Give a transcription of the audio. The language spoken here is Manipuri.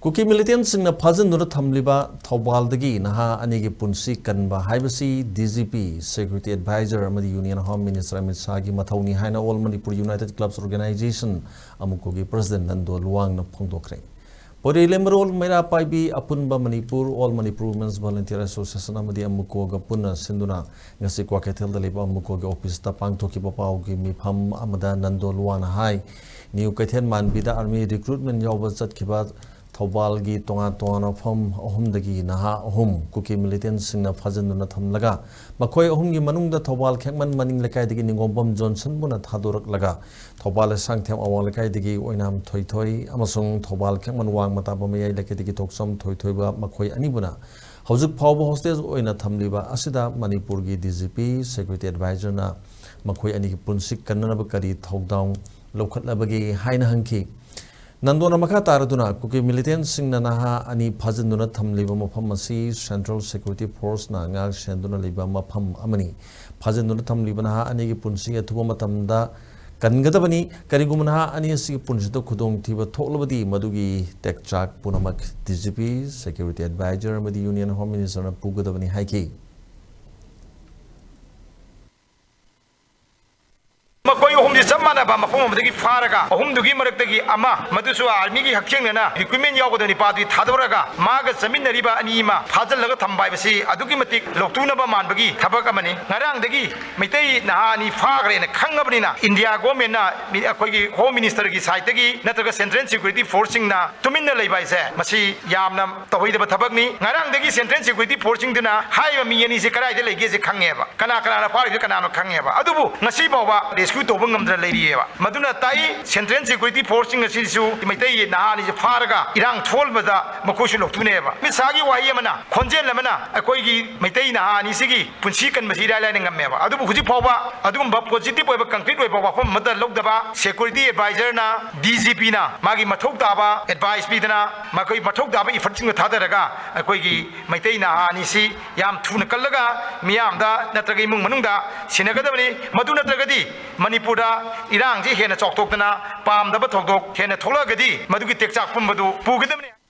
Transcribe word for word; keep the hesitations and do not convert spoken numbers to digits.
ꯀꯨꯀꯤ ꯃꯤꯂꯤꯇꯦꯟꯁꯤꯡꯅ ꯐꯥꯖꯤꯟꯗꯨꯅ ꯊꯝꯂꯤꯕ ꯊꯧꯕꯥꯜꯗꯒꯤ ꯅꯍꯥ ꯑꯅꯤꯒꯤ ꯄꯨꯟꯁꯤ ꯀꯟꯕ ꯍꯥꯏꯕꯁꯤ D G P, security adviser ꯑꯃꯗꯤ ꯌꯨꯅꯤꯌꯟ ꯍꯣꯝ ꯃꯤꯅꯤꯁꯇꯔ ꯑꯃꯤꯠ ꯁꯥꯍꯒꯤ ꯃꯊꯧꯅꯤ ꯍꯥꯏꯅ all Manipur united clubs organisation, ꯑꯃꯨꯀꯣꯒꯤ ꯄ꯭ꯔꯁꯤꯗꯦꯟ ꯅꯟꯗꯣ ꯂꯨꯋꯥꯡꯅ ꯐꯣꯡꯗꯣꯛꯈ꯭ꯔꯦ꯫ ꯄꯣꯏꯔꯩꯂꯦꯝꯕꯔꯣꯜ ꯃꯩꯔꯥ ꯄꯥꯏꯕꯤ ꯑꯄꯨꯟꯕ Manipur all Manipur women's volunteer association ꯑꯃꯗꯤ ꯑꯃꯨꯀꯣꯒ ꯄꯨꯟꯅ ꯁꯤꯟꯗꯨꯅ ꯉꯁꯤ ꯀ꯭ꯋꯥꯀꯩꯊꯦꯜꯗ ꯂꯩꯕ ꯑꯃꯨꯀꯣꯒꯤ ꯑꯣꯐꯤꯁꯇ ꯄꯥꯡꯊꯣꯛꯈꯤꯕ ꯄꯥꯎꯒꯤ ꯃꯤꯐꯝ ꯑꯃꯗ ꯅꯟꯗꯣ ꯂꯨꯋꯥꯡꯅ ꯍꯥꯏ, ꯅ꯭ꯌꯨ ꯀꯩꯊꯦꯜ ꯃꯥꯟꯕꯤꯗ ꯑꯥꯔꯃꯤ ꯔꯤꯀ꯭ꯔꯨꯠꯃꯦꯟ ꯌꯥꯎꯕ ꯆꯠꯈꯤꯕ ꯊꯧꯕꯥꯜꯒꯤ ꯇꯣꯉꯥꯟ ꯇꯣꯉꯥꯟꯕ ꯃꯐꯝ ꯑꯍꯨꯝꯗꯒꯤ ꯅꯍꯥ ꯑꯍꯨꯝ ꯀꯨꯀꯤ ꯃꯤꯂꯤꯇꯦꯟꯁꯤꯡꯅ ꯐꯥꯖꯤꯟꯗꯨꯅ ꯊꯝꯂꯒ, ꯃꯈꯣꯏ ꯑꯍꯨꯝꯒꯤ ꯃꯅꯨꯡꯗ ꯊꯧꯕꯥꯜ ꯈꯦꯛꯃꯟ ꯃꯅꯤꯡ ꯂꯩꯀꯥꯏꯗꯒꯤ ꯅꯤꯡꯒꯣꯝꯕꯝ ꯖꯣꯟꯁꯟꯕꯨꯅ ꯊꯥꯗꯣꯔꯛꯂꯒ, ꯊꯧꯕꯥꯜ ꯂꯩꯁꯥꯡꯊꯦꯝ ꯑꯋꯥꯡ ꯂꯩꯀꯥꯏꯗꯒꯤ ꯑꯣꯏꯅꯥꯝ ꯊꯣꯏꯊꯣꯏ ꯑꯃꯁꯨꯡ ꯊꯧꯕꯥꯜ ꯈꯦꯛꯃꯟ ꯋꯥꯡꯃ ꯇꯥꯕ ꯃꯌꯥꯏ ꯂꯩꯀꯥꯏꯗꯒꯤ ꯊꯣꯛꯆꯝ ꯊꯣꯏꯊꯣꯏꯕ, ꯃꯈꯣꯏ ꯑꯅꯤꯕꯨꯅ ꯍꯧꯖꯤꯛ ꯐꯥꯎꯕ ꯍꯣꯁꯇꯦꯖ ꯑꯣꯏꯅ ꯊꯝꯂꯤꯕ ꯑꯁꯤꯗ ꯃꯅꯤꯄꯨꯔꯒꯤ ꯗꯤ ꯖꯤ ꯄꯤ, ꯁꯦꯀ꯭ꯌꯨꯔꯤꯇꯤ ꯑꯦꯗꯚꯥꯏꯖꯔꯅ ꯃꯈꯣꯏ ꯑꯅꯤꯒꯤ ꯄꯨꯟꯁꯤ ꯀꯟꯅꯅꯕ ꯀꯔꯤ ꯊꯧꯗꯥꯡ ꯂꯧꯈꯠꯂꯕꯒꯦ ꯍꯥꯏꯅ ꯍꯪꯈꯤ꯫ ꯅꯟꯗꯣꯅ ꯃꯈꯥ ꯇꯥꯔꯗꯨꯅ ꯀꯨꯀꯤ ꯃꯤꯂꯤꯇꯦꯟꯁꯤꯡꯅ ꯅꯍꯥ ꯑꯅꯤ ꯐꯥꯖꯤꯟꯗꯨꯅ ꯊꯝꯂꯤꯕ ꯃꯐꯝ ꯑꯁꯤ ꯁꯦꯟꯇ꯭ꯔꯦꯜ ꯁꯦꯀ꯭ꯌꯨꯔꯤꯇꯤ ꯐꯣꯔꯁꯅ ꯉꯥꯛ ꯁꯦꯟꯗꯨꯅ ꯂꯩꯕ ꯃꯐꯝ ꯑꯃꯅꯤ꯫ ꯐꯥꯖꯤꯟꯗꯨꯅ ꯊꯝꯂꯤꯕ ꯅꯍꯥ ꯑꯅꯤꯒꯤ ꯄꯨꯟꯁꯤ ꯑꯊꯨꯕ ꯃꯇꯝꯗ ꯀꯟꯒꯗꯕꯅꯤ꯫ ꯀꯔꯤꯒꯨꯝꯕ ꯅꯍꯥ ꯑꯅꯤ ꯑꯁꯤꯒꯤ ꯄꯨꯟꯁꯤꯗ ꯈꯨꯗꯣꯡꯊꯤꯕ ꯊꯣꯛꯂꯕꯗꯤ ꯃꯗꯨꯒꯤ ꯇꯦꯛꯆꯥꯛ ꯄꯨꯝꯅꯃꯛ ꯗꯤ ꯖꯤ ꯄꯤ, ꯁꯦꯀ꯭ꯌꯨꯔꯤꯇꯤ ꯑꯦꯗꯚꯥꯏꯖꯔ ꯑꯃꯗꯤ ꯌꯨꯅꯤꯌꯟ ꯍꯣꯝ ꯃꯤꯅꯤꯁꯇꯔꯅ ꯄꯨꯒꯗꯕꯅꯤ ꯍꯥꯏꯈꯤ꯫ ꯃꯈꯣꯏ ꯑꯍꯨꯝꯁꯤ ꯆꯞ ꯃꯥꯟꯅꯕ ꯃꯐꯝ ꯑꯃꯗꯒꯤ ꯐꯥꯔꯒ, ꯑꯍꯨꯝꯗꯨꯒꯤ ꯃꯔꯛꯇꯒꯤ ꯑꯃ, ꯃꯗꯨꯁꯨ ꯑꯥꯔꯃꯤꯒꯤ ꯍꯛꯊꯦꯡꯅꯅ ꯔꯤꯀ꯭ꯔꯨꯠꯃꯦꯟ ꯌꯥꯎꯒꯗꯕ ꯅꯤꯄꯥꯗꯨꯗꯤ ꯊꯥꯗꯣꯔꯒ, ꯃꯥꯒ ꯆꯠꯃꯤꯟꯅꯔꯤꯕ ꯑꯅꯤ ꯑꯃ ꯐꯥꯖꯤꯜꯂꯒ ꯊꯝꯕ ꯍꯥꯏꯕꯁꯤ ꯑꯗꯨꯛꯀꯤ ꯃꯇꯤꯛ ꯂꯧꯇꯨꯅꯕ ꯃꯥꯟꯕꯒꯤ ꯊꯕꯛ ꯑꯃꯅꯤ꯫ ꯉꯔꯥꯡꯗꯒꯤ ꯃꯩꯇꯩ ꯅꯍꯥ ꯑꯅꯤ ꯐꯥꯈ꯭ꯔꯦꯅ ꯈꯪꯉꯕꯅꯤꯅ, ꯏꯟꯗꯤꯌꯥ ꯒꯣꯔꯃꯦꯟꯅ ꯃꯤ-, ꯑꯩꯈꯣꯏꯒꯤ ꯍꯣꯝ ꯃꯤꯅꯤꯁꯇꯔꯒꯤ ꯁꯥꯏꯠꯇꯒꯤ ꯅꯠꯇ꯭ꯔꯒ ꯁꯦꯟꯇ꯭ꯔꯦꯜ ꯁꯦꯀ꯭ꯌꯨꯔꯤꯇꯤ ꯐꯣꯔꯁꯁꯤꯡꯅ ꯇꯨꯃꯤꯟꯅ ꯂꯩꯕ ꯍꯥꯏꯁꯦ, ꯃꯁꯤ ꯌꯥꯝꯅ ꯇꯧꯍꯩꯗꯕ ꯊꯕꯛꯅꯤ꯫ ꯉꯔꯥꯡꯗꯒꯤ ꯁꯦꯟꯇ꯭ꯔꯦꯜ ꯁꯦꯀ꯭ꯌꯨꯔꯤꯇꯤ ꯐꯣꯔꯁꯁꯤꯡꯗꯨꯅ ꯍꯥꯏꯔꯤꯕ ꯃꯤ ꯑꯅꯤꯁꯤ ꯀꯗꯥꯏꯗ ꯂꯩꯒꯦꯁꯦ ꯈꯪꯉꯦꯕ, ꯀꯅꯥ ꯀꯅꯥꯅ ꯐꯥꯔꯤꯕ ꯀꯅꯥꯅꯣ ꯈꯪꯉꯦꯕ꯫ ꯑꯗꯨꯕꯨ ꯉꯁꯤ ꯐꯥꯎꯕ ꯔꯦꯁꯀ꯭ꯌꯨ ꯇꯧꯕ ꯉꯝꯗꯅ ꯂꯩꯔꯤꯑꯕ꯫ ꯃꯗꯨꯅ ꯇꯥꯛꯏ, ꯁꯦꯟꯇ꯭ꯔꯦꯜ ꯁꯦꯀ꯭ꯌꯨꯔꯤꯇꯤ ꯐꯣꯔꯁꯁꯤꯡ ꯑꯁꯤꯁꯨ ꯃꯩꯇꯩ ꯅꯍꯥ ꯑꯅꯤꯁꯤ ꯐꯥꯔꯒ ꯏꯔꯥꯡ ꯊꯣꯛꯍꯟꯕꯗ ꯃꯈꯣꯏꯁꯨ ꯂꯧꯇꯨꯅꯩꯑꯕ꯫ ꯑꯃꯤꯠ ꯁꯥꯍꯒꯤ ꯋꯥꯍꯩ ꯑꯃꯅ, ꯈꯣꯟꯖꯦꯜ ꯑꯃꯅ ꯑꯩꯈꯣꯏꯒꯤ ꯃꯩꯇꯩ ꯅꯍꯥ ꯑꯅꯤꯁꯤꯒꯤ ꯄꯨꯟꯁꯤ ꯀꯟꯕꯁꯤ ꯏꯔꯥꯏ ꯂꯥꯏꯅ ꯉꯝꯃꯦꯕ꯫ ꯑꯗꯨꯕꯨ ꯍꯧꯖꯤꯛ ꯐꯥꯎꯕ ꯑꯗꯨꯒꯨꯝꯕ ꯄꯣꯖꯤꯇꯤꯚ ꯑꯣꯏꯕ, ꯀꯪꯀ꯭ꯔꯤꯠ ꯑꯣꯏꯕ ꯋꯥꯐꯝ ꯑꯃꯠꯇ ꯂꯧꯗꯕ, ꯁꯦꯀ꯭ꯌꯨꯔꯤꯇꯤ ꯑꯦꯗꯚꯥꯏꯖꯔꯅ, ꯗꯤ ꯖꯤ ꯄꯤꯅ ꯃꯥꯒꯤ ꯃꯊꯧ ꯇꯥꯕ ꯑꯦꯗꯚꯥꯏꯁ ꯄꯤꯗꯅ, ꯃꯈꯣꯏ ꯃꯊꯧ ꯇꯥꯕ ꯏꯐꯔꯠꯁꯤꯡꯗꯣ ꯊꯥꯗꯔꯒ ꯑꯩꯈꯣꯏꯒꯤ ꯃꯩꯇꯩ ꯅꯍꯥ ꯑꯅꯤꯁꯤ ꯌꯥꯝ ꯊꯨꯅ ꯀꯜꯂꯒ ꯃꯤꯌꯥꯝꯗ ꯅꯠꯇ꯭ꯔꯒ ꯏꯃꯨꯡ ꯃꯅꯨꯡꯗ ꯁꯤꯟꯅꯒꯗꯕꯅꯤ꯫ ꯃꯗꯨ ꯅꯠꯇ꯭ꯔꯒꯗꯤ ꯃꯅꯤꯄꯨꯔꯗ ꯏꯔꯥꯡꯁꯤ ꯍꯦꯟꯅ ꯆꯥꯎꯊꯣꯛꯇꯅ ꯄꯥꯝꯗꯕ ꯊꯧꯗꯣꯛ ꯍꯦꯟꯅ ꯊꯣꯛꯂꯛꯑꯒꯗꯤ ꯃꯗꯨꯒꯤ ꯇꯦꯛꯆꯥꯛ ꯄꯨꯝꯕꯗꯨ ꯄꯨꯒꯗꯕꯅꯤ꯫